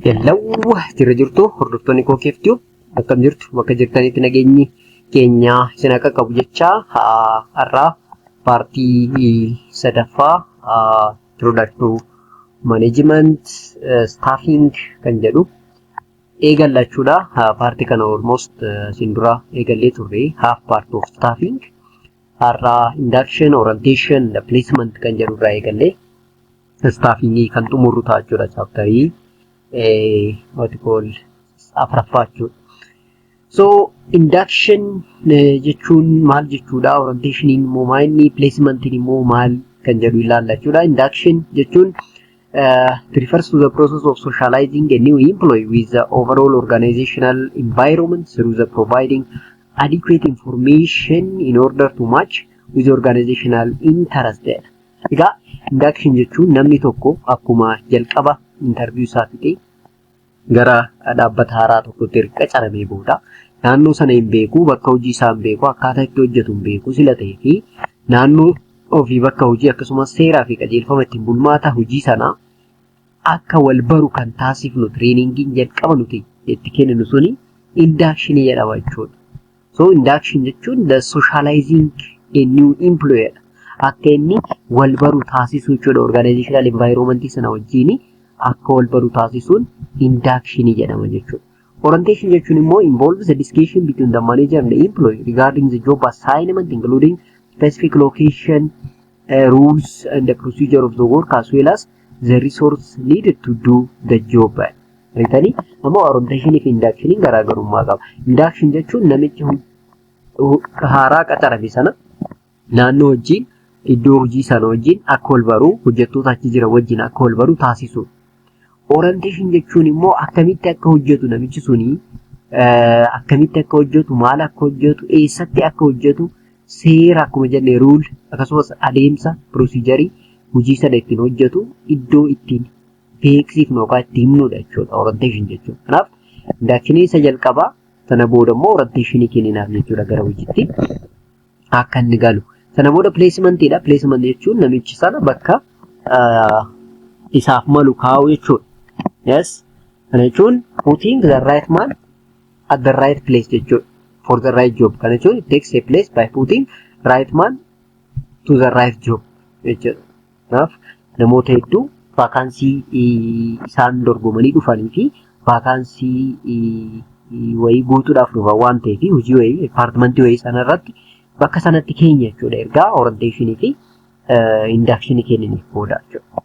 Hello, jirra jirtu hordoftoonni koo keeftuu akkam jirtu? Bakka jirtanitti nageenyi keenya isin akka qabu jecha, har'aa partii sadaffaa Introduction to Management Staffing kan jedhu eegallachuudha. Partii kana almost isin dura eegallee turre, half part of staffing. Har'aa induction, orientation, placement kan jedhu irraa eegallee staffingii kan xumurru ta'a jechuudha, chapterii what you call afuraffaa jechuudha. So induction jechuun maal jechuudha? Orientationiin immoo maal inni? Placementiin immoo maal kan jedhu ilaalla jechuudha. Induction jechuun it refers to the process of socializing a new employee with the overall organizational environment through the providing adequate information in order to match with organizational interest. Egaa induction jechuun namni tokko akkuma jalqaba interview isaa fixee gara dhaabbata haaraa tokkotti erga qacaramee booda, naannoo sana hin beeku, bakka hojii isaa hin beeku, akkaataa itti hojjetu hin beeku sila ta'ee fi naannoo ofii, bakka hojii, akkasumas seeraa fi qajeelfama ittiin bulmaata hojii sanaa akka wal baru kan taasifnu, trainingiin jalqaba nuti itti kenninu suni induction jedhama jechuudha. So induction jechuun the socializing a new employee dha. Akka inni wal baru taasisuu jechuudha. Organizational environment sana wajjin akka wal baru taasisuun induction jedhama jechuudha. Orientation jechuun immoo involves a discussion between the manager and the employee regarding the job assignment, including specific location, rules and the procedure of the work, as well as the resource needed to do the job. Argitanii, amma orientation fi induction garaagarummaa qaba. Induction jechuun namichi haaraa qacarame sana naannoo wajjin, iddoo hojii sana wajjin akka wal baruu, hojjettoota achi jiran wajjin akka wal baruu taasisuudha. Orientation jechuun immoo akkamitti akka hojjetu namichi suni, akkamitti akka hojjetu, maal akka hojjetu, eessatti akka hojjetu, seera akkuma jenne rule, akkasumas adeemsa, procedurii hojii sana ittiin hojjetu iddoo ittiin beeksifnu yookaan ittiin himnudha jechuudha orientation jechuudha. Kanaaf inductionii isa jalqabaa, sana booda immoo orientationii kenninaaf jechuudha, gara hojiitti akka inni galu. Sana booda placementiidha. Placement jechuun namichi sana bakka isaaf malu kaa'u jechuudha. Yes. Kana jechuun putting the right man at the right place jechuudha. For the right job. Kana jechuun it takes a place by putting right man to the right job jechuudha. Kanaaf namoota hedduu vacancy isaan dorgomanii dhufanii fi vacancy wayii guutuudhaaf dhufan waan ta'eef, hojii wayii, departmentii wayii sana irratti bakka sanatti keenya jechuudha, ergaa orientationii fi inductionii kenniniif booda jechuudha.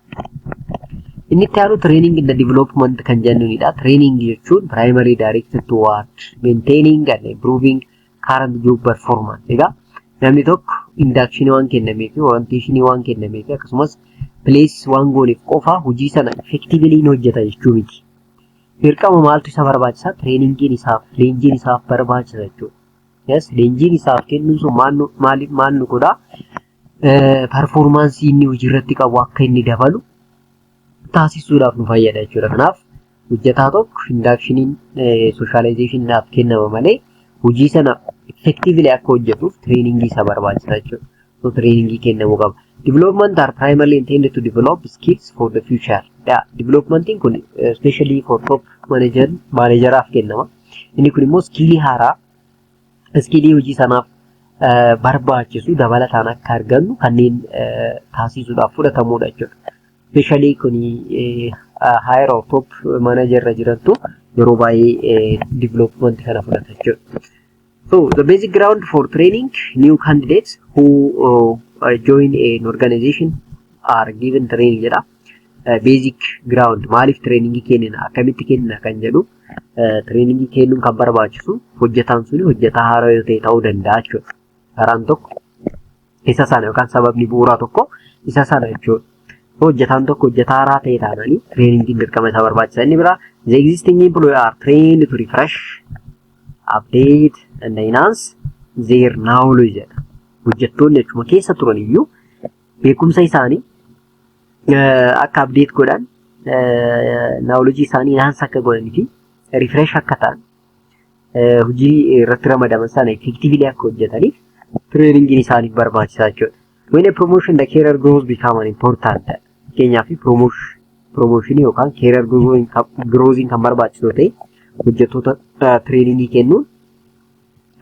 Inni itti aanu training and development kan jennunidha. Training jechuun primary directed toward maintaining and improving current job performance. Egaa namni tokko inductionii waan kennamee fi orientationii waan kennamee fi akkasumas place waan gooneef qofa hojii sana effectively ni hojjeta jechuu miti. Dirqama maaltu isa barbaachisa? Trainingiin isaaf, leenjiin isaaf barbaachisa jechuudha. Yes, leenjiin isaaf kennuun sun maal nu godhaa? Performanceii inni hojii irratti qabu akka inni dabalu taasisuudhaaf nu fayyada jechuudha. Kanaaf hojjetaa tokko inductioniin socializationiidhaaf kennama malee hojii sana effectively akka hojjetuuf trainingii isa barbaachisa jechuudha. So trainingii kennamuu qaba. Development are primarily intended to develop skills for the future. Yeah, developmentiin kun especially for top manager, manageraaf kennama. Inni kun immoo skillii haaraa, skillii hojii sanaaf barbaachisu dabalataan akka argannu kanneen taasisuudhaaf fudhatamudha jechuudha. Especially kuni higher or top manager irra jirantu yeroo baay'ee development kana fudhata jechuudha. So the basic ground for training: new candidates who join an organization are given training jedha. Basic ground maaliif trainingii kennina, akkamitti kennina kan jedhu, trainingii kennuun kan barbaachisu hojjetaan suni hojjetaa haaraa yoo ta'e ta'uu danda'a jechuudha. Karaan tokko isa sana yookaan sababni bu'uuraa tokko isa sana jechuudha. Hojjetaan tokko hojjetaa haaraa ta'e taananii trainingiin dirqama isa barbaachisa. Inni biraa, the existing employee are trained to refresh, update and enhance their knowledge jedha. Hojjettoonni achuma keessa turan iyyuu beekumsa isaanii akka update godhan, knowledge isaanii enhance akka godhanii fi refresh akka ta'an, hojii irratti ramadaman sana effectively akka hojjetaniif trainingiin isaaniif barbaachisaa jechuudha. When a promotion, the career growth become an important. Fakkeenyaaf promotion Promotionii yookaan career growthiin kan barbaachisu ta'e hojjettoota trainingii kennuun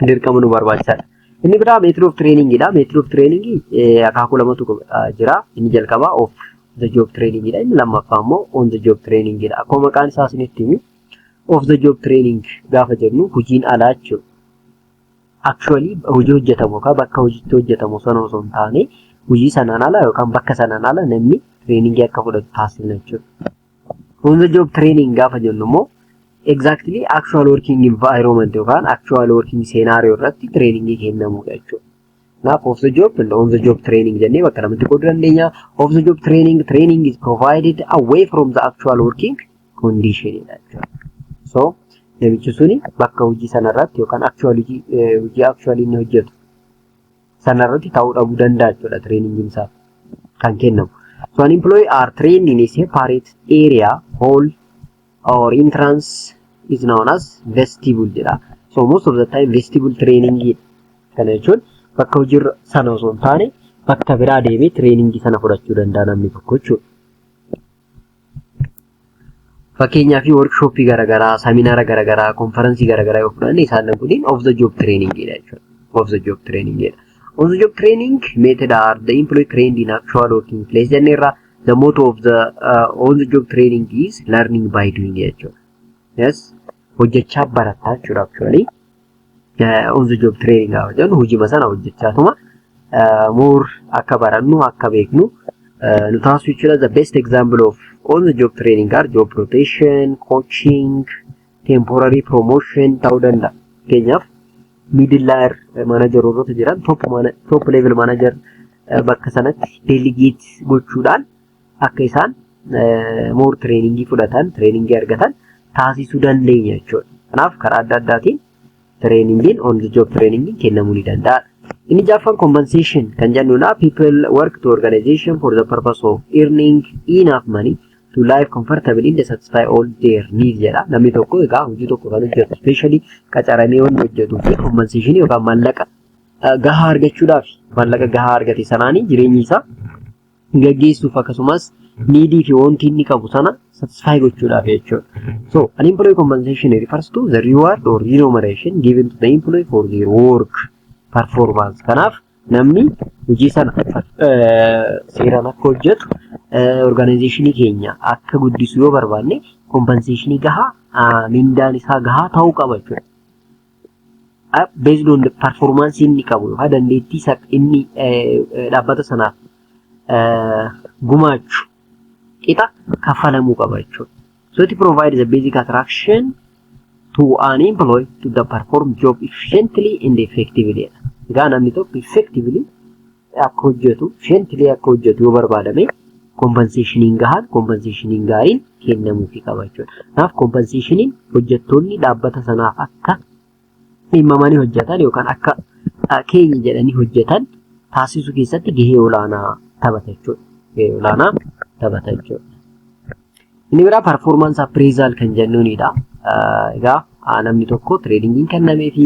dirqama nu barbaachisaadha. Inni biraa method of trainingidha. Method of trainingii akaakuu lamatu jira. Inni jalqabaa off the job trainingidha. Inni lammaffaa immoo on the job trainingidha. Akkuma maqaan isaa isinitti himu, off the job training gaafa jennu hojiin alaa jechuudha. Actually hojii hojjetamu yookaan bakka hojiitti hojjetamu sana osoo hin taane, hojii sanaan ala yookaan bakka sanaan ala namni trainingii akka fudhatu taasifna jechuudha. On the job training gaafa jennu immoo exactly actual working environment yookaan actual working scenario irratti trainingii kennamudha jechuudha. Kanaaf off the job and on the job training jennee bakka lamatti qooduu dandeenya. Off the job training, training is provided away from the actual working condition jechuudha. So namichi suni bakka hojii sanarratti yookaan actual hojii actually inni hojjetu sanarratti ta'uu dhabuu danda'a jechuudha trainingiin isaa kan kennamu. So an employee are trained in a separate area, hall or entrance is known as vestibule jedha. So most of the time vestibule training kana jechuun bakka hojii sana osoo hin taane bakka biraa deemee trainingii sana fudhachuu danda'a namni tokko jechuudha. Fakkeenyaaf workshopii garaagaraa, seminaara garaagaraa, conferenceii garaagaraa yoo fudhanne isaan kunniin off the job training dha jechuudha. Off the job training dha. On the job training method are the employee trained in actual working place jenneerra. The motto of the on the job training is learning by doing jechuudha. Yes, hojjechaa barataa jechuudha actually. On the job training gaafa jennu hojii sana hojjechaatuma more akka barannu, akka beeknu nu taasisu jechuudha. The best example of on the job training are job rotation, coaching, temporary promotion ta'uu danda'a. Fakkeenyaaf middle layer manageroota jiran top level manager bakka sanatti delegate gochuudhaan akka isaan more trainingii fudhatan, trainingii argatan taasisuu dandeenya jechuudha. Kanaaf karaa adda addaatiin trainingiin, on the job trainingiin kennamuu ni danda'a. Inni jaaffaan compensation kan jennudha. People work to organization for the purpose of earning enough money to live comfortably and satisfy all their needs jedha. Namni tokko egaa hojii tokko kan hojjetu, especially qacaramee wanni hojjetuu fi compensation yookaan maallaqa gahaa argachuudhaaf, maallaqa gahaa argate sanaanii jireenyi isaa gaggeessuuf, akkasumas needii fi wanti inni qabu sana satisfy gochuudhaaf jechuudha. So an employee compensation refers to the reward or remuneration given to the employee for their work performance. Kanaaf namni hojii sana seeraan akka hojjetu, organizationii keenya akka guddisu yoo barbaanne, compensationii gahaa, mindaan isaa gahaa ta'uu qaba jechuudha. Based on the performance inni qabu yookaan dandeettii inni dhaabbata sanaaf gumaachu qixa kaffalamuu qaba jechuudha. So it provides the basic attraction to an employee to the perform job efficiently and effectively. Egaa namni tokko effectively akka hojjetu, efficiently akka hojjetu yoo barbaadame, compensationiin gahaan, compensationiin gaariin kennamuufii qaba jechuudha. Kanaaf compensationiin hojjettoonni dhaabbata sanaaf akka dhimmamanii hojjetan yookaan akka keenya jedhanii hojjetan taasisuu keessatti gahee olaanaa taphata jechuudha. Gahee olaanaa taphata jechuudha. Inni biraa performance appraisal kan jennuunidha. Egaa namni tokko trainingiin kennamee fi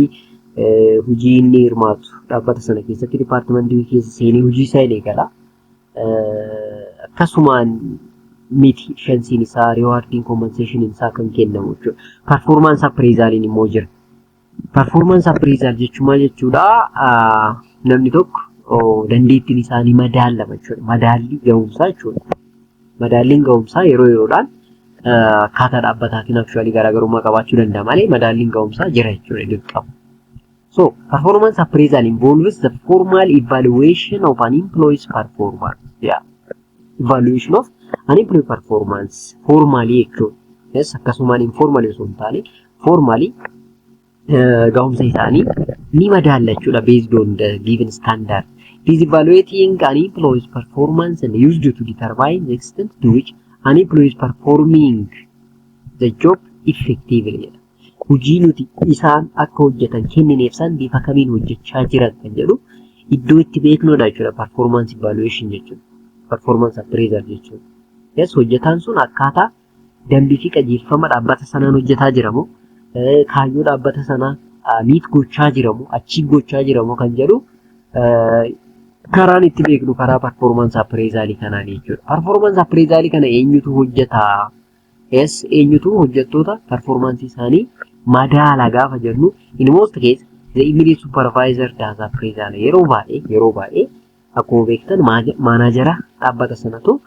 hojii inni hirmaatu dhaabbata sana keessatti, departmentii keessa seenee hojii isaa eegala. Akkasumaan miti efficiencyn isaa, rewardiin, compensationiin isaa kan kennamu jechuudha. Performance appraisaliin immoo jira. Performance appraisal jechuun maal jechuudha? Namni tokko dandeettiin isaanii madaalama jechuudha. Madaallii ga'umsaa jechuudha. Madaalliin ga'umsaa yeroo yeroodhaan akkaataa dhaabbataatiin actually garaagarummaa qabaachuu danda'a malee madaalliin ga'umsaa jira jechuudha dirqama. So, performance appraisal involves the formal evaluation of an employee's performance. Yeah. Evaluation of an employee performance formally jechuudha. Yes, akkasumaan informally osoo hin taane formally ga'umsa isaanii ni madaalla jechuudha based on the given standard. It is evaluating an employee's performance and used to determine the extent to which an employee is performing the job effectively jedha. Hojii nuti isaan akka hojjetan kennineef san bifa kamiin hojjechaa jiran kan jedhu iddoo itti beeknudha jechuudha performance evaluation jechuudha. Performance appraisal jechuudha. Yes, hojjetaan sun akkaataa dambii fi qajeelfama dhaabbata sanaan hojjetaa jiramoo, kaayyoo dhaabbata sanaa meet gochaa jiramoo, achieve gochaa jiramoo kan jedhu Karaan itti beeknu karaa performance appraisal kanaan jechuudha. Performance appraisal kana eenyutu hojjetaa? Yes, eenyutu hojjettoota performance isaanii madaala gaafa jennu, in most case the immediate supervisor does appraisal. Yeroo baay'ee akkuma beektan maanaajara dhaabbata sanatu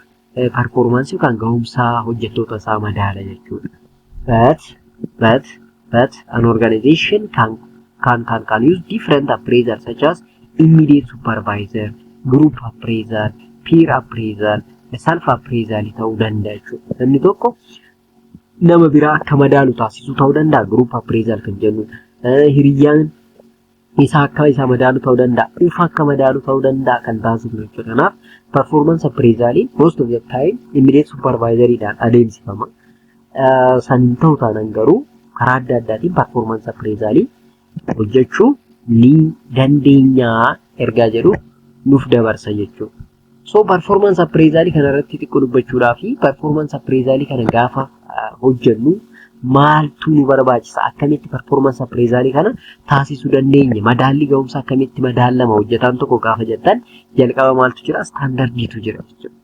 performance yookaan gahumsa hojjettoota isaa madaala jechuudha. But an organization can use different appraisal such as immediate supervisor, group appraisal, peer appraisal, self appraisal ta'uu danda'a jechuudha. Namni tokko nama biraa akka madaalu taasisuu ta'uu danda'a, group appraisal kan jennu. Hiriyyaan isaa akka isa madaalu ta'uu danda'a. Ufa akka madaalu ta'uu danda'a kan taasifnu jechuudha. Kanaaf performance appraisaliin most of the time immediate supervisoriidhaan adeemsifama. San hin ta'u taanaan garuu karaa adda addaatiin performance appraisalii hojjechuu ni dandeenya ergaa jedhu nuuf dabarsa jechuudha. So performance appraisalii kana irratti xiqqoo dubbachuudhaa fi performance appraisalii kana gaafa hojjennu maaltu nu barbaachisa? Akkamitti performance appraisalii kana taasisuu dandeenya? Madaalli ga'umsa akkamitti madaalama hojjetaan tokko gaafa jettan, jalqaba maaltu jira? Standardiitu jira jechuudha.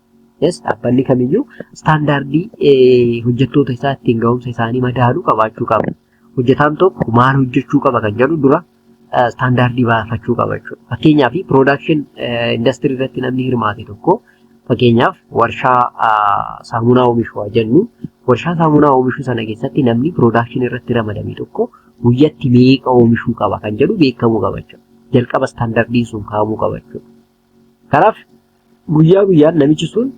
Yes, dhaabbanni kamiyyuu standardii hojjettoota isaa ittiin ga'umsa isaanii madaaluu qabaachuu qaba. Hojjetaan tokko maal hojjechuu qaba kan jedhu dura standardii baafachuu qaba jechuudha. Fakkeenyaaf, production industry irratti namni hirmaate tokko, fakkeenyaaf warshaa saamunaa oomishu haa jennu, warshaa saamunaa oomishuu sana keessatti namni production irratti ramadame tokko guyyatti meeqa oomishuu qaba kan jedhu beekamuu qaba jechuudha. Jalqaba standardiin sun kaa'amuu qaba jechuudha. Kanaaf guyyaa guyyaan namichi sun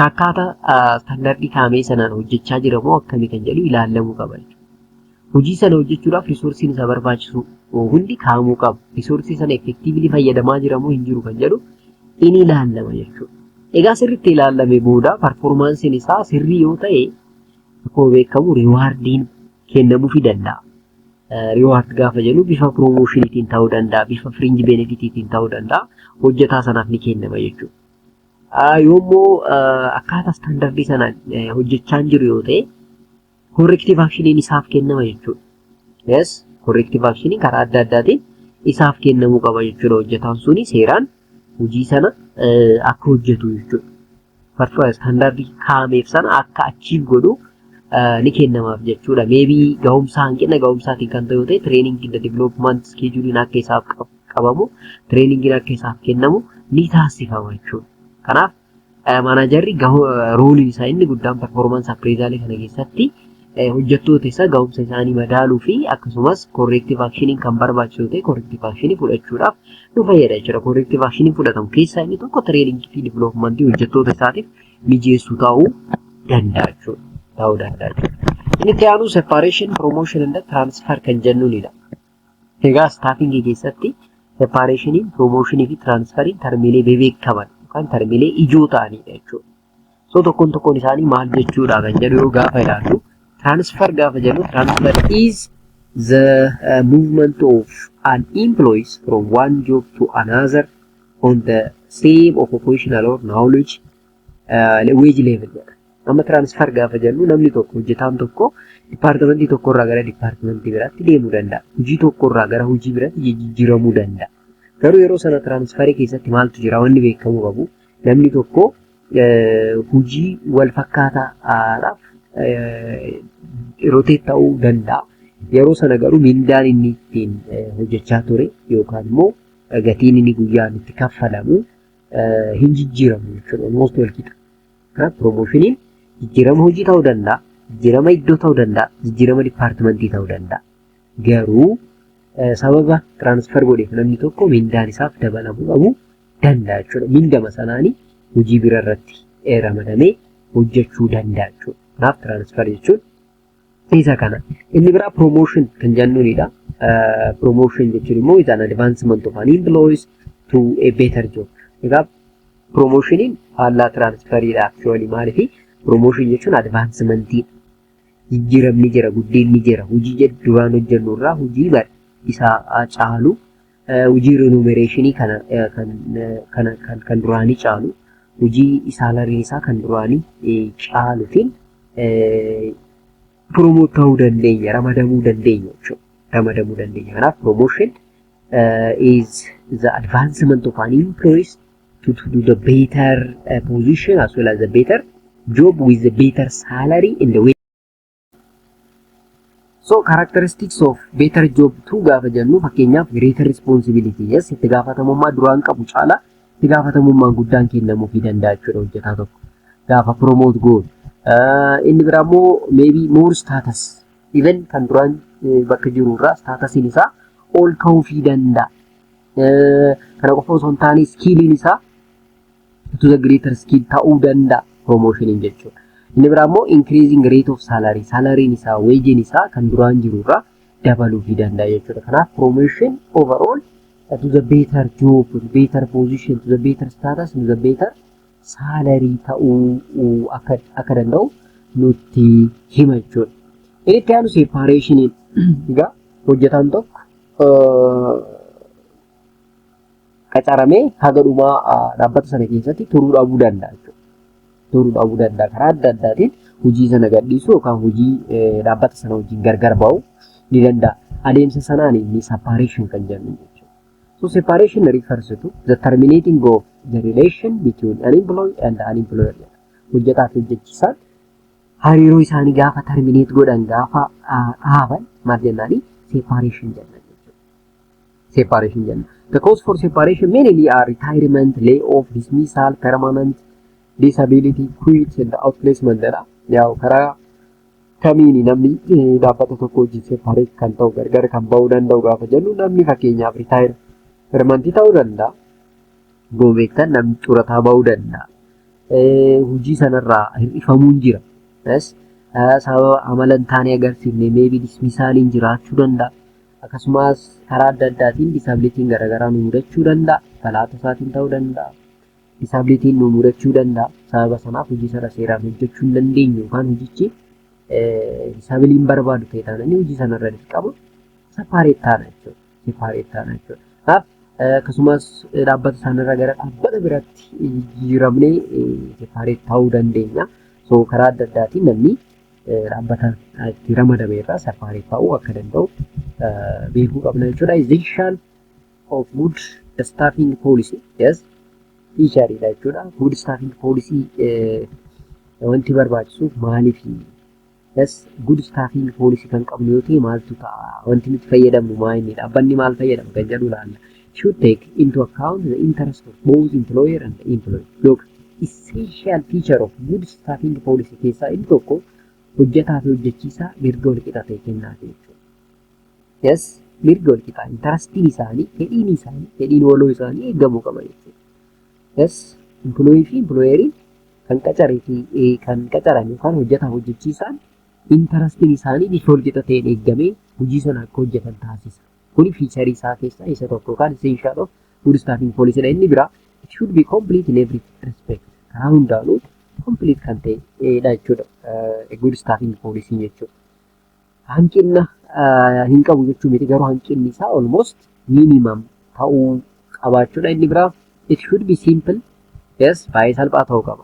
akkaataa standardii kaa'ame sanaan hojjechaa jira moo akkamii kan jedhu ilaallamuu qaba jechuudha. Hojii sana hojjechuudhaaf resourceiin isa barbaachisu hundi kaa'amuu qaba. Resourceii sana effectively fayyadamaa jira moo hin jiru kan jedhu inni ilaallama jechuudha. Egaa sirriitti ilaallamee booda performanceiin isaa sirrii yoo ta'e, akkuma beekamu rewardiin kennamuufii danda'a. Reward gaafa jennu bifa promotioniitiin ta'uu danda'a, bifa fringe benefitiitiin ta'uu danda'a. Hojjetaa sanaaf ni kennama jechuudha. Yoommoo akkaataa standardii sanaan hojjechaa hin jiru yoo ta'e, corrective actioniin isaaf kennama jechuudha. Yes, corrective actioniin karaa adda addaatiin isaaf kennamuu qaba jechuudha. Hojjetaan suni seeraan hojii sana akka hojjetu jechuudha. Standardii kaa'ameef sana akka achieve godhu ni kennamaaf jechuudha. Maybe gahumsa, hanqina gahumsaatiin kan ta'e yoo ta'e, training development scheduleiin akka isaaf qabamu, trainingiin akka isaaf kennamu ni taasifama jechuudha. Kanaaf managerri roleiin isaa inni guddaan performance appraisalii kana keessatti hojjettoota isaa gahumsa isaanii madaaluu fi akkasumas corrective actioniin kan barbaachisu ta'e corrective actionii fudhachuudhaaf nu fayyada jechuudha. Corrective actioniin fudhatamu keessaa inni tokko trainingii fi developmentii hojjettoota isaatiif mijeessuu ta'uu danda'a jechuudha. Ta'uu danda'a jechuudha. Inni itti aanu separation, promotion and transfer kan jennuunidha. Egaa staffingii keessatti separationiin, promotionii fi transferiin termiilee bebeekaman yookaan termiilee ijoo ta'anidha jechuudha. So tokkoon tokkoon isaanii maal jechuudha kan jedhu yoo gaafa ilaallu, transfer gaafa jennu, transfer is the movement of an employees from one job to another on the same occupational or knowledge wage level jedha. Amma transfer gaafa jennu, namni tokko, hojjetaan tokko departmentii tokkorraa gara departmentii biraatti deemuu danda'a. Hojii tokkorraa gara hojii biraatti jijjiiramuu danda'a. Garuu yeroo sana transferii keessatti maaltu jira? Wanni beekamuu qabu, namni tokko hojii wal fakkaataadhaaf rotate ta'uu danda'a. Yeroo sana garuu mindaan inni ittiin hojjechaa ture yookaan immoo gatiin inni guyyaan itti kaffalamu hin jijjiiramu jechuudha. Almost wal qixa. Kanaaf promotioniin jijjiirama hojii ta'uu danda'a, jijjiirama iddoo ta'uu danda'a, jijjiirama departmentii ta'uu danda'a. Garuu sababa transfer godheef namni tokko mindaan isaaf dabalamuu qabu danda'a jechuudha. Mindama sanaanii hojii bira irratti ramadamee hojjechuu danda'a jechuudha. Kanaaf transfer jechuun isa kana. Inni biraa promotion kan jennuunidha. Promotion jechuun immoo is an advancement of an employees to a better job. Egaa promotioniin faallaa transferiidha actually. Maaliifi? Promotion jechuun advancementii, jijjiiramni jira, guddinni jira. Hojii duraan hojjennu irraa hojii isaa caalu, hojii remunerationii kana kan kan kan duraanii caalu, hojii salaryiin isaa kan duraanii caalutiin promote ta'uu dandeenya, ramadamuu dandeenya jechuudha. Ramadamuu dandeenya. Kanaaf promotion is the advancement of an employees to do the better position as well as the better job with the better salary in the way. So characteristics of better job tu gaafa jennu, fakkeenyaaf greater responsibility, yes, itti gaafatamummaa duraan qabu caala itti gaafatamummaan guddaan kennamuufii danda'a jechuudha hojjetaa tokko gaafa promote goonu. Inni biraa immoo maybe more status, even kan duraan bakka jiru irraa statusiin isaa ol ka'uufii danda'a. Kana qofa osoo hin taane skilliin isaa to the greater skill ta'uu danda'a promotioniin jechuudha. Inni biraa immoo increasing rate of salary, salariin isaa, wagein isaa kan duraan jiru irraa dabaluufii danda'a jechuudha. Kanaaf promotion overall to the better job, to the better position, to the better status, to the better salary ta'uu akka danda'u nutti hima jechuudha. Inni itti aanu separationiin. Egaa hojjetaan tokko qacaramee haga dhumaa dhaabbata sana keessatti turuu dhabuu danda'a jechuudha. Turuu dhabuu danda'a. Karaa adda addaatiin hojii sana gadhiisuu yookaan hojii dhaabbata sana wajjin gargar ba'uu ni danda'a. Adeemsa sanaan inni separation kan jennu jechuudha. So separation refers to the terminating of the relation between an employee and an employer. Hojjetaa fi hojjechiisaan hariiroo isaanii gaafa terminate godhan, gaafa dhaaban maal jennaani? Separation jenna jechuudha. Separation jenna. The cause for separation mainly are retirement, layoff, dismissal, permanent disability, quit and outplacement jedha. Yaa'u karaa kamiini namni dhaabbata tokko wajjin separate kan ta'u, gargar kan ba'uu danda'u gaafa jennu, namni fakkeenyaaf retirementii ta'uu danda'a. Goobeektan namni xurataa ba'uu danda'a. Hojii sanarraa hir'ifamuun jira. Sababa amala hin taane agarsiifne maybe dismissaliin jiraachuu danda'a. Akkasumas karaa adda addaatiin disabilityn garaagaraa nu mudachuu danda'a. Balaa tasaatiin ta'uu danda'a. Disabilityn nu mudachuu danda'a. Sababa sanaaf hojii sana seeraan hojjechuu hin dandeenyu yookaan hojichi disabilityn barbaadu ta'e taanaan hojii sanarra dirqama separate taana jechuudha. Separate taana jechuudha. Kanaaf akkasumas dhaabbata sanarra gara dhaabbata biraatti jijjiiramnee separate ta'uu dandeenya. So karaa adda addaatiin namni dhaabbata itti ramadame irraa separate ta'uu akka danda'u beekuu qabna jechuudha. Essential of good staffing policy, yes, featureidha jechuudha. Good staffing policy wanti barbaachisuuf maaliif? Yes, good staffing policy kan qabnu yoo ta'e maaltu ta'a? Wanti nuti fayyadamnu maa inni? Dhaabbanni maal fayyadama kan jedhu ilaalla. Should take into account the interest of both employer and the employee. Look, essential feature of good staffing policy keessaa inni tokko hojjetaa fi hojjechiisaa mirga wal qixa ta'e kennaaf jechuudha. Yes, mirga wal qixaa, interestiin isaanii, fedhiin isaanii, fedhiin waloo isaanii eegamuu qaba jechuudha. Yes, employee fi employeriin, kan qacaree fi kan qacaran yookaan hojjetaa hojjechiisaan interestiin isaanii bifa wal qixa ta'een eegamee hojii sana akka hojjetan taasisa. Kuni featureii isaa keessaa isa tokko yookaan essential of good staffing policy dha. Inni biraa it should be complete in every respect. Karaa hundaanuu complete kan ta'edha jechuudha. Good staffing policy jechuudha. Hanqina hin qabu jechuu miti, garuu hanqinni isaa almost minimum ta'uu qabaachuudha. Inni biraa it should be simple. Yes, baay'ee salphaa ta'uu qaba.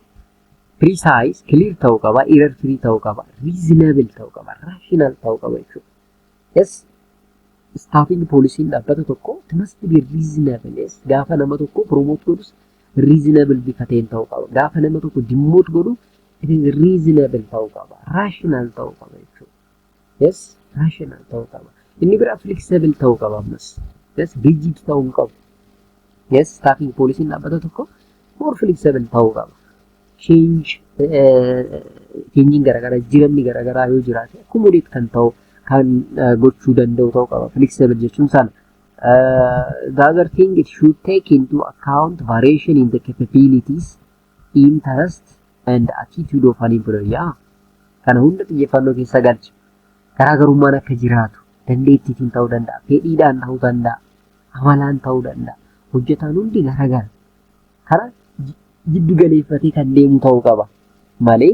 Precise, clear ta'uu qaba, error free ta'uu qaba, reasonable ta'uu qaba, rational ta'uu qaba jechuudha. Yes, staffing policyn dhaabbata tokko it must be reasonable. Yes, gaafa nama tokko promote godhus reasonable bifa ta'een ta'uu qaba. Gaafa nama tokko demote godhu it is reasonable ta'uu qaba, rational ta'uu qaba jechuudha. Yes, rational ta'uu qaba. Inni biraa flexible ta'uu qaba ammas. Yes, rigid ta'uu hin qabu. Yes, staffing policyn dhaabbata tokko more flexible ta'uu qaba. Changeiin garaagaraa, jijjiiramni garaagaraa yoo jiraate accommodate kan ta'u, kan gochuu danda'u ta'uu qaba. Flexible jechuun sana. The other thing, it should take into account variation in the capabilities, interest and attitude of an employee. Yaa, kana hunda xiyyeeffannoo keessa galcha. Garaagarummaan akka jiraatu dandeettiitiin ta'uu danda'a, fedhiidhaan ta'uu danda'a, amalaan ta'uu danda'a. Hojjetaan hundi garaagara. Karaa jiddu galeeffatee kan deemu ta'uu qaba malee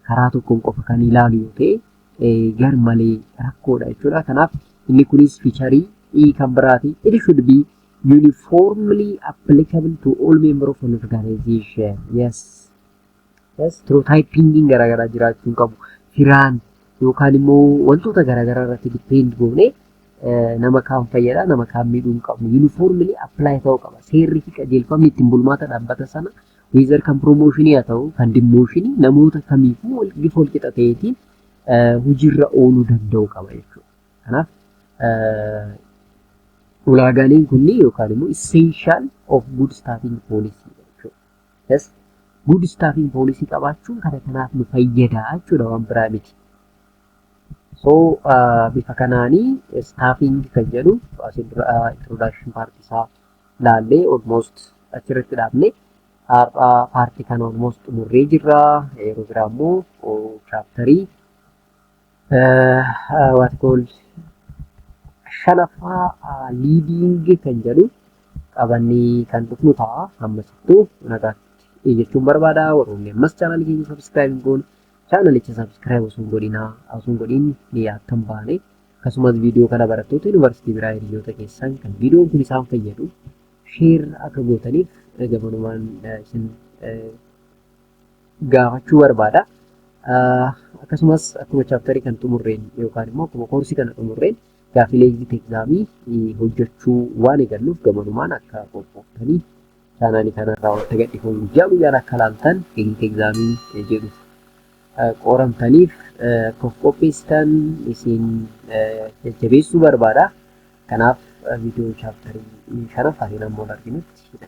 karaa tokkoon qofa kan ilaalu yoo ta'e gar malee rakkoodha jechuudha. Kanaaf inni kunis featureii kan biraati. It should be uniformly applicable to all member of an organization. Yes. Yes, stereotypingiin garaagaraa jiraachuu hin qabu. Firaan yookaan immoo wantoota garaagaraa irratti depend goonee Nama kaan fayyada, nama kaan miidhuu hin qabnu. Uniformly apply ta'uu qaba. Seerri fi qajeelfamni ittiin bulmaata dhaabbata sana whether kan promotionii haa ta'u kan demotionii namoota kamiifuu bifa wal qixa ta'eetiin hojiirra ooluu danda'u qaba jechuudha. Kanaaf ulaagaaleen kunniin yookaan immoo essential of good staffing policy jechuudha. Yes, good staffing policy qabaachuun kana kanaaf nu fayyada jechuudha, waan biraa miti. So bifa kanaanii staffing kan jedhu asin dura introduction part isaa laallee almost achirratti dhaabne. Har'a partii kana almost xumurree jirra. Yeroo biraa immoo chapterii what call shanaffaa, leading kan jedhu qabannee kan dhufnu ta'a. Ammasittuu nagaatti jechuun barbaada. Warroonni ammas channelii keenya subscribe hin goone, channelicha subscribe osoo hin godhin ni akka hin baane, akkasumas viidiyoo kana barattoota yuunivarsiitii biraa, hiriyoota keessan kan viidiyoon kun isaan fayyadu share akka gootaniif gamanumaan isin gaafachuu barbaada. Akkasumas akkuma chapterii kan xumurreen yookaan immoo akkuma koorsii kana xumurreen gaaffilee exit examii hojjechuu waan eegalluuf gamanumaan akka qophooftanii channelii kanarraa wanta gadhiifamu guyyaa guyyaan akka laaltan, exit examii jedhu qoramtaniif akka of qopheessitan isin jajjabeessuu barbaada. Kanaaf viidiyoo chapterii shanaffaatiin ammoo arginutti.